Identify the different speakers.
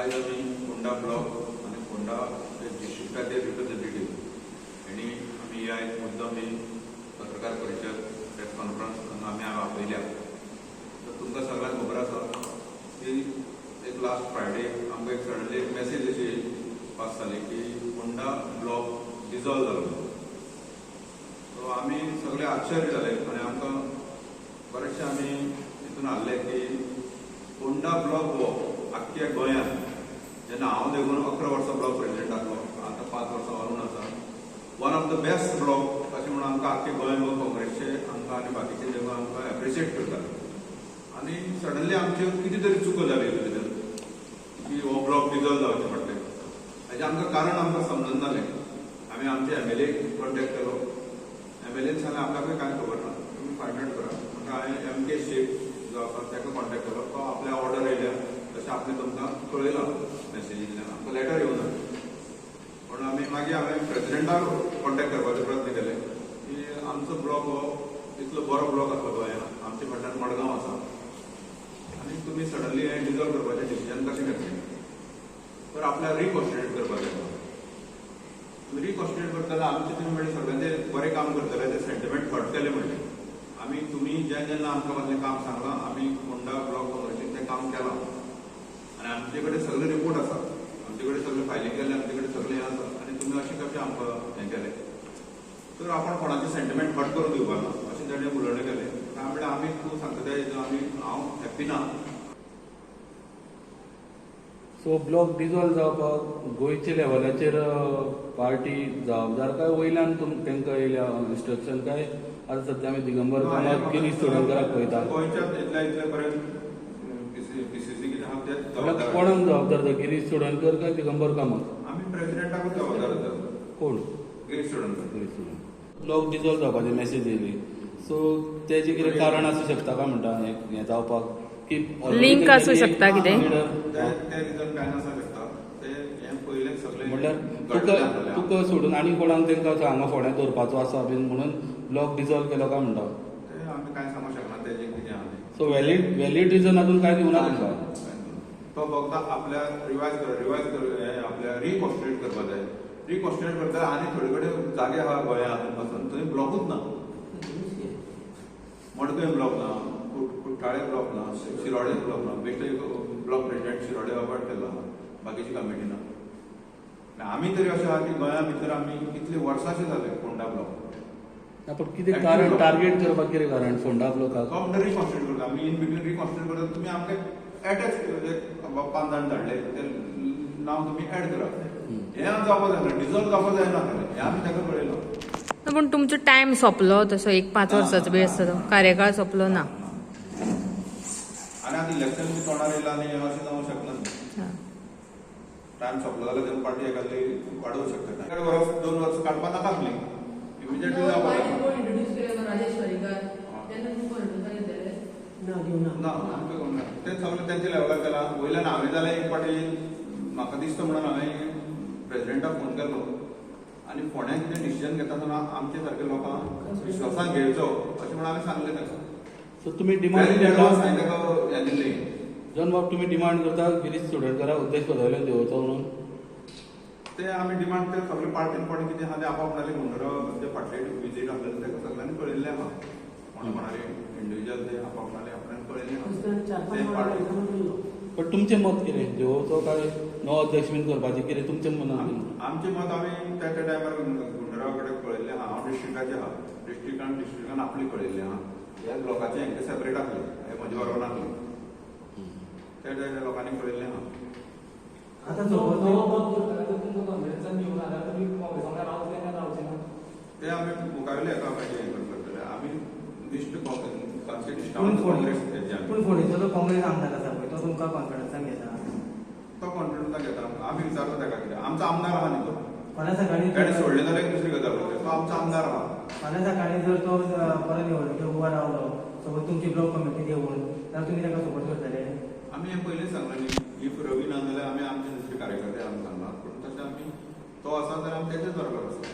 Speaker 1: आयज आमी फोंडा ब्लॉक आनी फोंडा डिस्ट्रिक्टाचे रिप्रेझेंटेटीव आनी आमी आयज मुद्दम ही पत्रकार परिशद, प्रेस कॉन्फरन्स आमी हांगा आपयल्या. तर तुमकां सगळ्यांक खबर आसा की एक लास्ट फ्रायडे आमकां एक सडनली एक मॅसेज अशी पास जाली की फोंडा ब्लॉक डिजॉल्व जालो म्हणून. सो आमी सगळे आश्चर्य जाले आनी आमकां बरेचशे आमी हितून हाडले की फोंडा ब्लॉक हो आख्ख्या गोंयांत, जेन्ना हांव देखून 11 वर्सां ब्लॉक प्रेसिडेंट आसलो, आतां 5 वर्सां अरूण आसा, one of the best block अशें म्हणून आमकां आख्खे गोंय काँग्रेसचे आमकां आनी बाकीचे जेव्हा आमकां एप्रिशिएट करतात आनी सडनली आमच्यो कितें तरी चुको जाली भितर की हो ब्लॉक डिजॉल्व जावचें पडलें. हाजें आमकां कारण आमकां समजना जालें. आमी आमचे एमएलए कॉन्टेक्ट केलो. एमएलएन सांगलें, आमकां कांय खबर ना, तुमी फायंड आउट करा. म्हणटा हांवें एम के शेख जो आसा ताका कॉन्टेक्ट केलो. तो आपल्या ऑर्डर येयल्या तशें आपणें तुमकां कळयलां मॅसेजींतल्यान, आमकां लेटर येवना. पूण आमी मागीर हांवें प्रेसिडेंटाक कॉन्टेक्ट करपाचो प्रयत्न केले की आमचो ब्लॉक हो इतलो बरो ब्लॉक आसलो गोंयांत, आमचे फाटल्यान मडगांव आसा आनी तुमी सडनली हें डिजॉल्व करपाचें डिसिजन कशें घेतलें? तर आपल्याक रिकॉन्स्टिट्यूट करपाचें आसा. तुमी रिकॉन्स्टिट्यूट करतना आमचे तुमी म्हणलें सगळ्यांचे बरें काम करतले, ते सेंटिमेंट हर्ट केले म्हणलें आमी. तुमी जेन्ना जेन्ना आमकां कसलें काम सांगलां, आमी फोंडा ब्लॉक काँग्रेसीन तें काम केलां आनी आमचे कडेन सगळे रिपोर्ट आसा, आमचे कडेन सगळे फायलींग केल्ले, आमचे कडेन सगळें हें आसा आनी तुमी अशें कशें आमकां हें केलें? तर आपण कोणाचें सेंटिमेंट हर्ट करून दिवपा ना अशें ताणें उलोवणें केलें. काय म्हणल्यार आमी तूं सांगता त्या हितून आमी हांव हॅप्पी ना.
Speaker 2: सो ब्लॉक डिजॉल्व जावपाक गोंयच्या लेवलाचेर पार्टी जबाबदार काय वयल्यान तांकां येयल्या इन्स्ट्रक्शन काय? आतां सद्या आमी दिगंबर कामत, गिरीश चोडणकराक पळयता.
Speaker 1: गोंयच्या इतल्या इतल्या पर्यंत पीसीसी कितें आहा ते
Speaker 2: म्हणल्यार
Speaker 1: जबाबदार.
Speaker 2: कोणाक जबाबदार तो, गिरीश चोडणकर काय दिगंबर कामत?
Speaker 1: आमी प्रेसिडेंटाकूच जबाबदार आसा.
Speaker 2: कोण?
Speaker 1: गिरीश चोडणकर.
Speaker 2: गिरीश चोडणकर. ब्लॉक डिजॉल्व जावपाची मॅसेज येयली, सो तेजें कितें कारण आसूं शकता काय म्हणटा हें हें जावपाक की already
Speaker 3: Link आसूं
Speaker 2: तेंच्यांनी
Speaker 3: शकता कितें?
Speaker 2: leader-
Speaker 1: ते ते रिजन काय नासा शकता. ते हें पयलें सगळें
Speaker 2: म्हणल्यार
Speaker 1: घडलें
Speaker 2: तुका
Speaker 1: आसलें.
Speaker 2: तुका सोडून आनी कोणाक तांकां हांगा फोंड्यां दवरपाचो आसा बीन म्हणून ब्लॉक डिजॉल्व केलो काय म्हणटा?
Speaker 1: ते आमी कांय सांगूंक शकना तेजें कितें आहा तें.
Speaker 2: सो व्हॅलीड रिजन अजून काय दिवना तुमकां?
Speaker 1: तो फक्त आपल्या रिवायज कर हे आपल्या रिकॉन्स्टिट्यूट करपा जाय. रिकॉन्स्टिट्यूट करता आनी थोडे कडेन जागे आहा गोंयांत पासून थंय ब्लॉकूच ना. मडकय ब्लॉक ना, कुठ्ठाळे ब्लॉक ना, शिरोडे ब्लॉक ना. बेश्टे ब्लॉक प्रेसिडेंट शिरोडे अपॉयंट केल्लो आहा, बाकीची कमिटी ना. आनी आमी तरी अशें आहा की गोंया भितर आमी कितले वर्सांचे जाले फोंडा ब्लॉक.
Speaker 2: ना, पण कितें कारण, टार्गेट करपाक कितें कारण फोंडा ब्लॉकाक?
Speaker 1: तो म्हणटा रिकॉन्स्टिट्यूट करता आमी, इन बिटवीन रिकॉन्स्टिट्यूट करता, तुमी आमकां एटॅच पांच जाण धाडले ते नांव तुमी एड करा. हें जावपा जायना, डिजॉल्व जावपा जायना हें आमी ताका कळयलां.
Speaker 3: ना, पूण तुमचो टायम सोंपलो तसो एक 5 वर्साचो बी आसता तो कार्यकाळ सोंपलो ना?
Speaker 1: आनी आतां इलेक्शन बी तोंडार येयलां आनी हें अशें जावंक शकना. टायम सोंपलो जाल्यार तेन्ना पार्टी एखादी वाडोवंक शकता. एक वर्स 2 वर्स काडपा नाका आसली, इमिजिएटली जावपा जाय.
Speaker 4: कोण इंट्रोड्यूस केले राजेश पर्रीकार तेन्ना तुमी कॉन्फिडन्सान घेतले?
Speaker 5: ना, घेवना.
Speaker 1: ना, आमकां कोण ना. तें सगळें तेंच्या लेवलार केलां. वयल्यान हांवें जाल्यार एक फावटी म्हाका दिसता म्हणून हांवें प्रेसिडेंटाक फोन केलो आनी फोंड्यां कितें डिसिजन घेता आसतना आमचे सारके लोकांक विश्वासान घेवचो अशें म्हणून हांवें सांगलें ताका.
Speaker 2: सो तुमी डिमांड
Speaker 1: Very
Speaker 2: करता
Speaker 1: advance हांवें ताका हें दिल्लें.
Speaker 2: जॉन बाब, तुमी डिमांड करता गिरीश चोडणकराक अध्यक्ष पदावयल्यान देंवोवचो म्हणून?
Speaker 1: ते आमी डिमांड ते सगळे पार्टीन कोणी कितें आहा ते आपापणाले गुंडराव जे फाटले विजीट आसलेले ताका सगळ्यांनी कळयल्लें आहा. कोणा कोणाले इंडिविज्युअल ते आपापणाले आपणाक कळयल्लें आहा.
Speaker 5: चार
Speaker 1: ते
Speaker 5: पांच
Speaker 1: पार्टी
Speaker 5: वांगडा.
Speaker 2: पण तुमचें मत कितें, देंवोवचो काय नवो अध्यक्ष बीन करपाचें कितें तुमचें मनान?
Speaker 1: आमचें मत आमी त्या त्या टायमार गुंडराव कडेन कळयल्लें आहा. हांव डिस्ट्रिक्टाचें आहा, डिस्ट्रिक्टान आपलें कळयल्लें आहा. ह्या ब्लॉकाचें हेंकां सेपरेट आसलें, हे म्हजे बरोबर नासलें. त्या त्या लोकांनी कळयल्लें आहा.
Speaker 5: आता सपोज
Speaker 6: नवो ब्लॉक करता जाल्यार तुमकां कॉन्फिडन्सान घेवना जाल्यार तुमी काँग्रेस वांगडा रावतले काय रावचे ना?
Speaker 1: ते आमी मुखावेले हेका मागीर हें करतले आमी निश्ठ
Speaker 5: पूण
Speaker 1: निश्ठावंत काँग्रेस हेजे आमी.
Speaker 5: पूण फोंडेचो जो काँग्रेस आमदार आसा पळय, तो तुमकां कॉन्फिडन्सान घेता?
Speaker 1: तो कॉन्फिडन्सान घेता. आमी विचारता ताका कितें, आमचो आमदार आहा न्ही तो.
Speaker 5: फाल्यां सकाळी
Speaker 1: ताणें सोडलें जाल्यार एक दुसरी गजाल, तो आमचो आमदार आहा.
Speaker 5: फाल्यां सकाळी जर तो परत निवडणुकेक उबो रावलो, सपोज तुमची ब्लॉक कमिटी घेवन, जाल्यार तुमी ताका सपोर्ट करतले?
Speaker 1: आमी हें पयलींच सांगलें न्ही, if रवी ना जाल्यार आमी आमचे दुसरे कार्यकर्ते आमी सांगला. पूण तशें आमी तो आसा जाल्यार आमी तेच्याच बरोबर आसा.